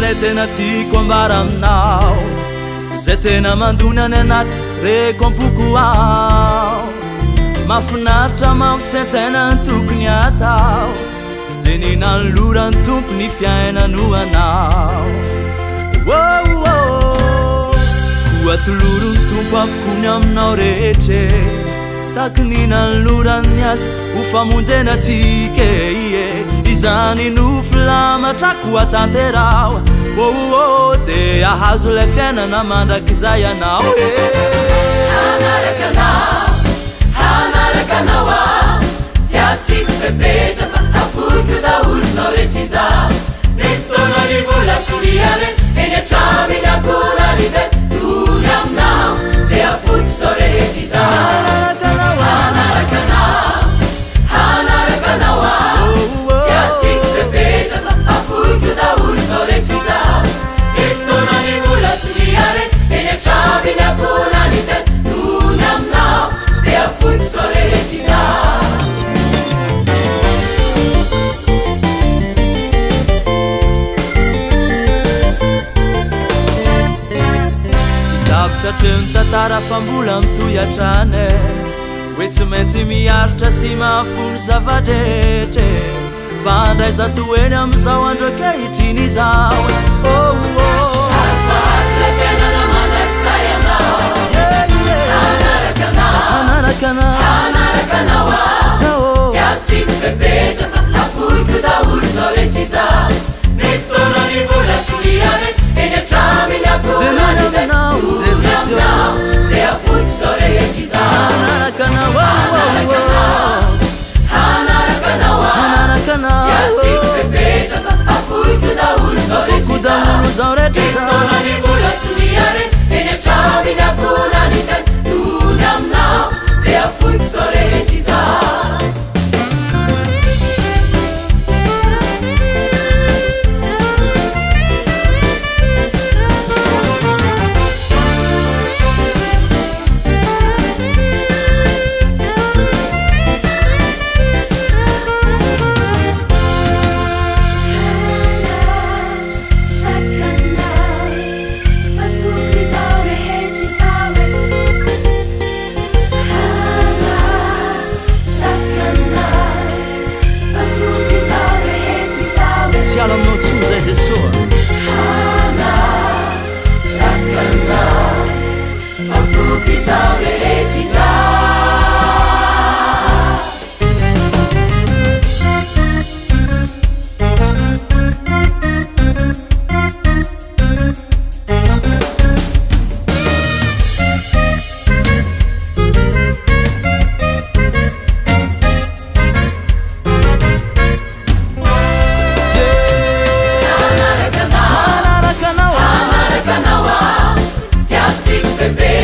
Ilay tena tiako ambara aminao, Izay tena mandona any anaty reko am-poko ao. Mahafinaritra mampisaintsaina ny tokony hatao, Dia ny nanoloran'ny Tompo ny fiainany ho anao. Oh, oh. Koa atoloro ny Tompo avokoa ny aminao rehetra e. Tahaky ny nanolorany azy ho famonjena antsika e, ie. Izany no filamatra koa tanteraho. Oh, oh, dia hahazo ilay fiainana mandrakizay ianao e. Hanaraka anao, hanaraka anao aho, tsy asiako fepetra fa hafoiko daholo izao rehetra izao. Ny fotoana, ny vola sy ny harena, eny hatramin'ny akora ny tena, tony aminao, dia hafoiko izao rehetra izao. Hanaraka anao, hanaraka anao aho, tsy asiako fepetra fa hafoiko daholo izao rehetra izao. Ny fotoana, ny vola sy ny harena, eny hatramin'ny akora ny tena, tony aminao, dia hafoiko izao rehetra izao. Tsy tapitra hatreo ny tantara fa mbola mitohy hatrany e. Hoe tsy maintsy miaritra sy mahafoy ny zava-drehetra e. Fa handray zato heny amin'izao andro ankehitriny izao e. Oh, oh. Hahazo ilay fiainana mandrakizay ianao. Yeah, yeah. Hanaraka anao, Hanaraka anao. hanaraka anao aho. Zao. Tsy asiako fepetra fa hafoiko daholo izao rehetra izao. Ny fotoana, ny vola sy ny harena, eny hatramin'ny akora ny tena, Aminao, tony Jesosy ô. aminao, dia hafoiko izao rehetra izao. Hanaraka anao, oh, oh, Hanaraka oh. anao, hanaraka anao aho. Hanaraka anao. Tsy asiako fepetra fa hafoiko daholo izao rehetra Hafoiko izao. daholo izao rehetra Ny izao. fotoana, ny vola sy ny harena, eny hatramin'ny akora ny tena, tony aminao, dia hafoiko izao rehetra izao. Tsy hiala aminao intsony izay Jesoa. Hanaraka anao. Hanaraka anao aho, tsy asiako fepetra.